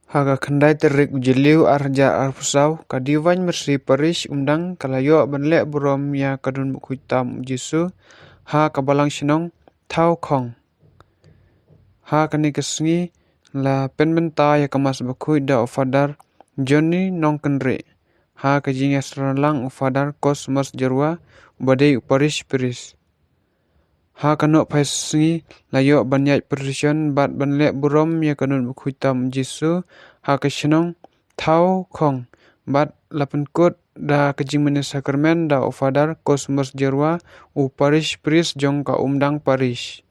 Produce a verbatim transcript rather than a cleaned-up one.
Ha ka khyndai tarik u Jylliew ar hajar arphew saw, ka Divine Mercy Parish Umdang ka la ïoh ban leh burom ïa ka Don Bakhuid Tam u Jisu ha ka Balang Shnong Thawkhong. Ha kane ka sngi la pynbynta ïa ka Mass Bakhuid da u Father Johnny Nongkynrih ha ka jingïasaphriang lang u Father Cosmas Jyrwa, uba dei u Parish Priest. Ha ka nohphai sngi la ïoh ban ïaid procession bad ban leh burom ïa ka Don Bakhuid Tam u Jisu ha ka shnong Thawkhong, bad la pynkut da ka jingmane sakramen da u Father Cosmas Jyrwa, u Parish Priest jong ka Umdang Parish.